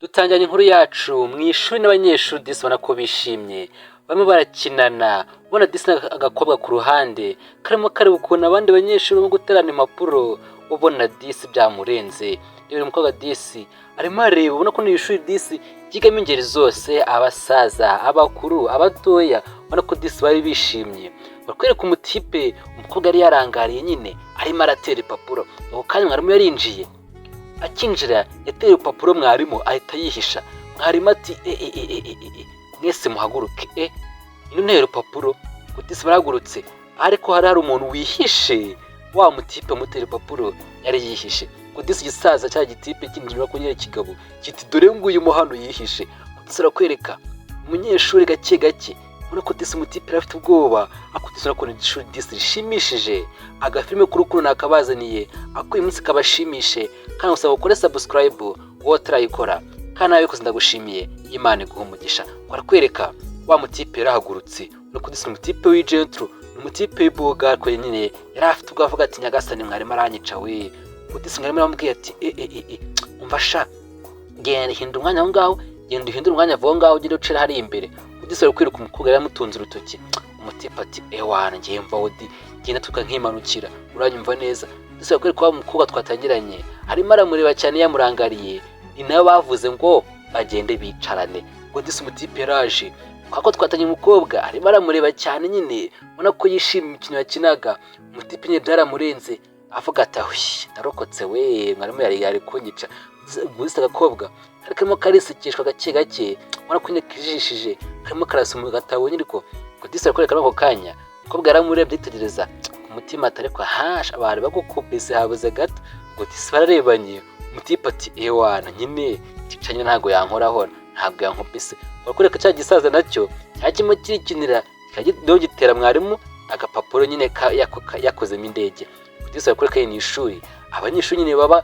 Dutangiranye inkuru yacu mu ishuri n'abanyeshuri. Disi ubona ko bishimye, barimo barakinana. Ubona disi agakobwa ku ruhande karimo kareba ukuntu abandi banyeshuri barimo guterana impapuro. Ubona disi byamurenze. Reba umukobwa disi arimo areba. Ubona ko ni ishuri disi ryigamo ingeri zose, abasaza, abakuru, abatoya. Ubona ko disi bari bishimye. Bakwereka umutipe umukobwa yari yarangariye nyine, arimo aratera ipapuro. Ako kanya mwarimu yarinjiye. Akinjira yateye urupapuro mwarimu ahita yihisha. Mwarimu ati: "E e e e e e, mwese muhaguruke! E, ino ntera urupapuro." Disi barahagurutse, ariko hari umuntu wihishe. Wa mutipe mutera urupapuro yari yihishe. Ngo disi igisaza cya gitipe kinjira ko nyine kigabo kiti: "Dore nguyu mo hano yihishe." Disi arakwereka umunyeshuri gake gake. Ubona ko disi umutipe yari afite ubwoba, ariko disi urabona ko ishuri disi rishimishije. Agafilime k'urukundo nakabazaniye, ako uyu munsi kabashimishe, kandi usaba ukore subscribe wowe utarayikora, kandi nawe wabikoze ndagushimiye, Imana iguha umugisha. Barakwereka wa mutipe yarahagurutse. Ubona ko disi umutipe w'igentle, ni umutipe w'iboga, ariko nyine yari afite ubwo avuga ati: "Nyagasani, mwarimu aranyica we." Ngo disi mwarimu aramubwiye ati: "E e e e, umva sha, genda hindura umwanya aho ngaho, genda uhindure umwanya aho ngaho, ugende ucira hariya imbere." Disi ari kwiruka, umukobwa yari yamutunze urutoki. Umutipe ati: "Ewana, ngiye mva odi, genda tuka nkimanukira, uranyumva neza." Disi ari kwereka wa mukobwa twatangiranye, arimo aramureba cyane yamurangariye. Ni nawe bavuze ngo bagende bicarane. Ngo disi umutipe yaraje kwa twatanye, umukobwa arimo aramureba cyane nyine, ubona ko yishimiye imikino yakinaga. Umutipe nyine byaramurenze, avuga ati: "Ahuye, ndarokotse we, mwarimu yari kunyica." Gusa agakobwa kari karimo karisekeshwa gake gake, ubona ko nyine kijishije, karimo karasoma agatabo nyine. Ko ngo disi arakwereka ako kanya umukobwa yaramurebye, yitegereza ku mutima ati: "Ariko hasha abantu bagukubise habuze gato." Ngo disi bararebanye, umutipe ati: "Ewana, nyine ticanye ntabwo yankoraho, ntabwo yankubise." Barakwereka cya gisaza nacyo cyari kirimo kirikinira, kikaba gitera mwarimu agapapuro nyine yakozemo indege. Disi barakwereka ni ishuri, abanyeshuri nyine baba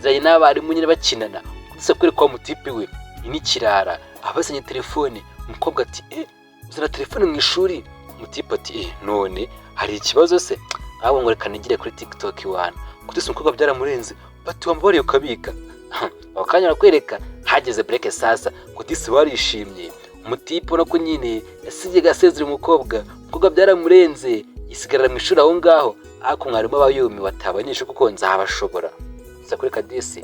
zanye n'abarimu nyine bakinana. Disi barakwereka wa mutipe we ni n'ikirara, abazanye telefone. Umukobwa ati: "Eh, uzana telefone mu ishuri?" Umutipe ati: "Eh, none hari ikibazo se? Ahubwo ngo reka nigire kuri TikTok wana." Kudisa umukobwa byaramurenze, bati: "Wambabariye ukabika." Ako kanya barakwereka hageze break. Sasa kudisi barishimye. Umutipe ubona ko nyine yasigaye asezera umukobwa. Umukobwa byaramurenze, yisigarira mu ishuri aho ngaho, ariko mwarimu aba yumiwe ati: "Abanyeshuri kuko nzabashobora." Gusa kuri kadisi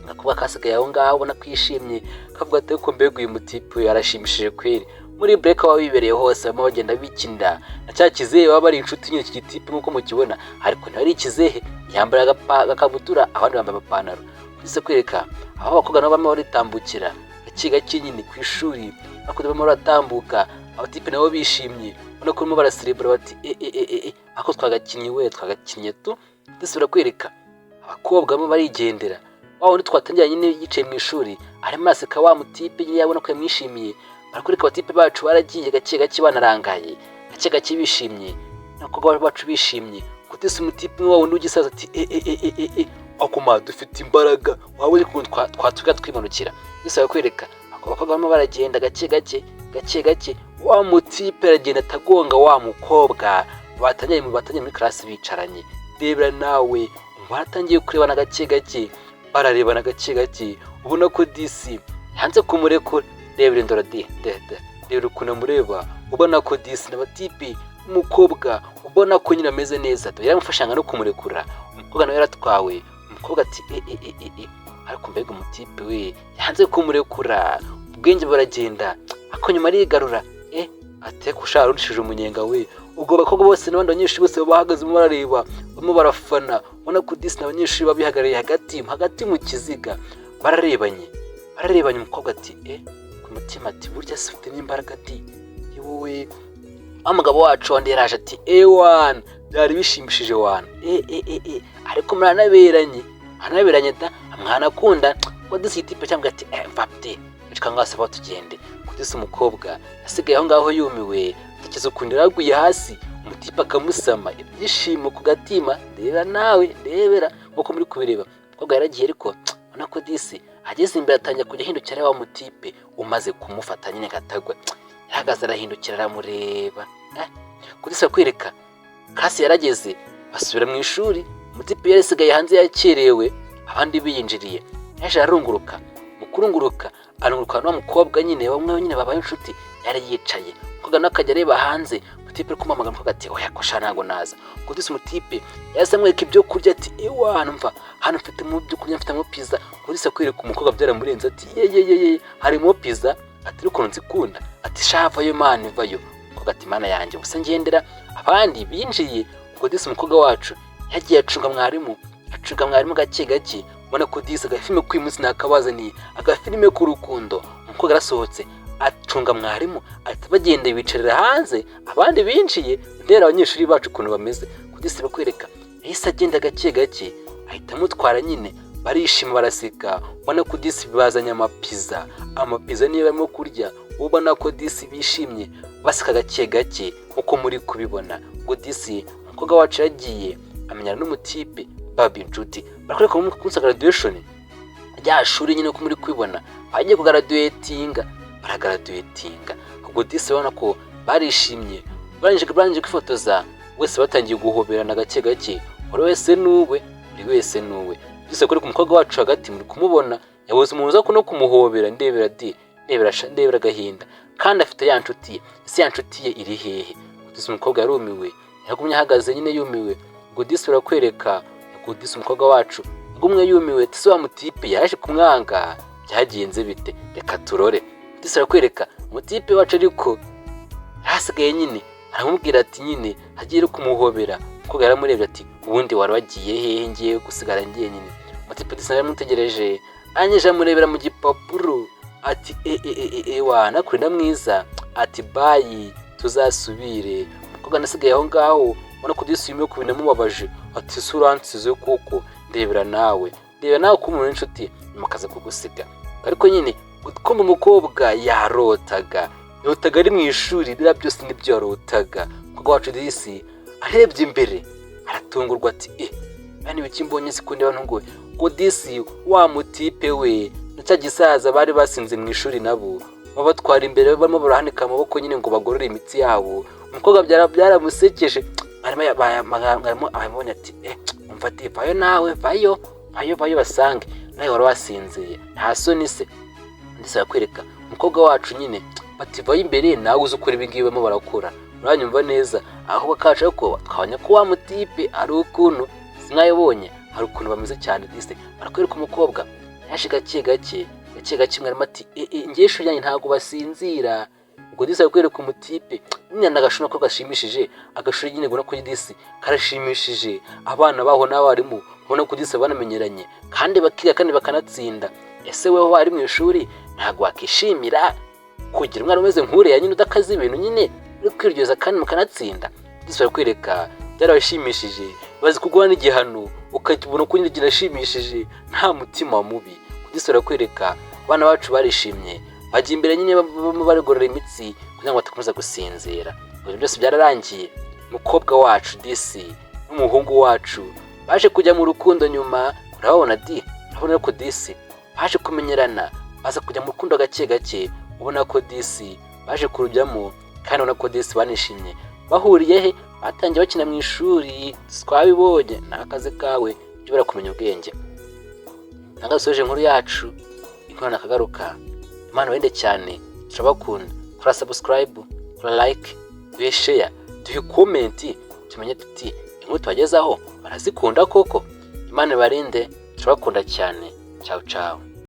agakobwa kasigaye aho ngaho, ubona ko yishimye, kavuga ati: "Ariko mbega uyu mutipe yarashimishije kweri." Muri break baba bibereye hose, barimo bagenda bikinira na cya kizehe, baba bari inshuti nyine. Iki gitipe nk'uko mukibona, ariko ntari ikizehe, yambaye agakabutura, abandi bambaye amapantaro. Uretse kwereka aho abakobwa nabo barimo baritambukira gake gake nyine ku ishuri, ariko barimo baratambuka, abatipe nabo bishimye, ubona ko barimo baraserebura bati: "E e e e, ako twagakinnye we, twagakinnye tu." Ndetse barakwereka abakobwa barimo barigendera. Wa wundi twatangira nyine yicaye mu ishuri, arimo araseka wa mutipe nyine, yabona ko yamwishimiye. Barakwereka abatipe bacu baragiye gake gake, banarangaye gake gake, bishimye, n'abakobwa bacu bishimye. Kutese umutipe wa wundi w'igisaza ati: "E e e e e e, akoma dufite imbaraga, waba uri ukuntu twatuga twimanukira." Ndetse barakwereka abakobwa barimo baragenda gake gake gake gake. Wa mutipe aragenda atagonga wa mukobwa batangiye muri class bicaranye. Rebera nawe, baratangiye kurebana gake gake, bararebana gake gake, ubona ko disi yanze kumurekura. Rebera indora di de de, rebera ukuntu amureba. Ubona ko disi n'abatipe, umukobwa ubona ko nyine ameze neza, dore yaramufashanga no kumurekura. Umukobwa nawe yaratwawe. Umukobwa ati: "E e e e e, ariko mbega umutipe we, yanze kumurekura." Ubwenge buragenda, ariko nyuma arigarura. E, ateka ushaka rushije umunyenga we. Ubwo abakobwa bose n'abandi banyeshuri bose bahagaze barareba, barimo barafana. Ubona ko disi n'abanyeshuri babihagarariye hagati hagati mu kiziga, bararebanye, bararebanye. Umukobwa ati: "E," ku mutima ati: "Burya se ufite n'imbaraga?" Ati: "Wowe." Wa mugabo wacu wandi yaraje ati: "Ewana, byari bishimishije wana, e e e e, ariko muranaberanye, muranaberanye da, mwanakunda." Ngo disi igitipe cyangwa ati: "Eh, mvapte reka ngaho se tugende." Kudisi umukobwa asigaye aho ngaho yumiwe, atekereza ukuntu yaraguye hasi, umutipe akamusama, ibyishimo ku gatima. Ndebera nawe, ndebera nkuko muri kubireba, umukobwa yaragiye, ariko ubona ko disi ageze imbere atangira kujya ahindukira wa mutipe umaze kumufata nyine gatagwa. Yahagaze arahindukira aramureba. Kudisi kwereka class yarageze, basubira mu ishuri. Umutipe yari asigaye hanze yakerewe, abandi biyinjiriye. Yaje ararunguruka, umukobwa Kurunguruka, arunguruka n'uwo mukobwa nyine, bamwe nyine babaye inshuti. Yari yicaye, umukobwa nawe akajya areba hanze. Umutipe uri kumuhamagara, umukobwa ati: "Oya kosha, ntabwo naza." Ubwo disi umutipe yahise amwereka ibyo kurya, ati: "Ewa, mva hano mfitemo ibyo kurya, mfitemo pizza." Ubwo disi akwereka umukobwa byaramurenze, ati: "Ye ye ye ye, harimo pizza!" Ati: "Ukuntu nzikunda!" Ati: "Sha, vayo man, vayo." Umukobwa ati: "Mana yanjye, gusa ngendera." Abandi binjiye. Ubwo disi umukobwa wacu yagiye acunga mwarimu, acunga mwarimu gake gake. Ubona ko disi agafilime k'uyu munsi nakabazaniye, agafilime k'urukundo. Umukobwa arasohotse, acunga mwarimu, ahita bagenda bicarira hanze, abandi binjiye. Ndera abanyeshuri bacu ukuntu bameze. Kudisi bakwereka yahise agenda gake gake, ahita amutwara nyine, barishima, baraseka. Ubona ko disi bazanye amapizza, amapizza niyo barimo kurya. Ubona ko disi bishimye, baseka gake gake nkuko muri kubibona. Ubwo disi umukobwa wacu yagiye amenyana n'umutipe, baba inshuti. Barakwereka ku munsi wa graduation, rya shuri nyine uko muri kubibona, bagiye kugraduatinga, baragraduatinga. Ubwo disi urabona ko barishimye, barangije kwifotoza, wese batangiye guhoberana gake gake, buri wese nuwe, buri wese nuwe. Disi kuri ku mukobwa wacu hagati muri kumubona, yabuze umuntu uza no kumuhobera. Ndebera di, ndebera sha, ndebera agahinda, kandi afite ya nshuti ye. Ese ya nshuti ye iri hehe? Disi umukobwa yarumiwe, yagumye ahagaze nyine yumiwe. Ubwo disi barakwereka, ubwo disi umukobwa wacu gumwe yumiwe, ese wa mutipe yaje kumwanga, byagenze bite? Reka turore. Disi barakwereka umutipe wacu, ariko hasigaye nyine aramubwira ati nyine hagiye kumuhobera. Umukobwa yaramurebye ati: "Ubundi wari wagiye hehe? Ngiye gusigara njyenyine?" Umutipe disi yaramutegereje, arangije amurebera mu gipapuro, ati: "E e e e, wa nakurinda mwiza." Ati: "Bye, tuzasubire." Umukobwa nasigaye aho ngaho, ubona ko disi yumiwe ku bintu amubabaje, ati: "Se uransize koko? Ndebera nawe, ndebera nawe ko umuntu w'inshuti nyuma akaza kugusiga." Ariko nyine kumva umukobwa yarotaga, yarotaga ari mu ishuri, biriya byose nibyo yarotaga. Umukobwa wacu disi arebye imbere aratungurwa, ati: "Eh, bani ibiki mbonye? Siko ndeba ntunguwe." Ngo disi wa mutipe we na cya gisaza bari basinze mu ishuri, nabo babatwara imbere, barimo barahanika amaboko nyine ngo bagorore imitsi yabo. Umukobwa byaramusekeje. Mwarimu abibonye ati: "Eh, umva," ati: "Vayo nawe, vayo, vayo, vayo, basange nawe wari wasinziye, nta soni se?" Ndetse barakwereka umukobwa wacu nyine, bati: "Vayo imbere nawe uzi ukora ibi ngibi barimo barakora." Uranyumva neza ahubwo kacu, ariko twabonye ko wa mutipe ari ukuntu sinayibonye, hari ukuntu bameze cyane. Disi barakwereka umukobwa yaje gake gake, gake gake. Mwarimu ati: "E, e, ngewe ishuri ryanjye ntabwo basinzira." Ubwo disi barakwereka umutipe nyine agashuri ko gashimishije, agashuri nyine ubona ko disi karashimishije, abana baho n'abarimu ubona ko disi banamenyeranye kandi bakiga kandi bakanatsinda. Ese wowe wari mu ishuri, ntabwo wakishimira kugira umwana umeze nk'uriya nyine, udakaza ibintu nyine, uri kwiryoza kandi mukanatsinda? Disi barakwereka byarabashimishije, bazi kuguha n'igihano ukabona ko nyine kirashimishije, nta mutima mubi. Disi barakwereka abana bacu barishimye, bajya imbere nyine barimo barigorora imitsi kugira ngo badakomeza gusinzira. Ibyo byose byararangiye, umukobwa wacu disi n'umuhungu wacu baje kujya mu rukundo nyuma. Urababona di, urabona ko disi baje kumenyerana, baza kujya mu rukundo gake gake. Ubona ko disi baje kurujyamo kandi ubona ko disi banishimye. Bahuriye he? Batangiye bakina mu ishuri, twabibonye. Ni akazi kawe jya ubura kumenya ubwenge. Ntabwo dusoje inkuru yacu, inkuru nakagaruka. Imana wende cyane, turabakunda. Kora subscribe, kora like, duhe share, duhe comment, tumenye tuti inkuru tubagezaho barazikunda koko. Imana ibarinde, turabakunda cyane. Ciao ciao.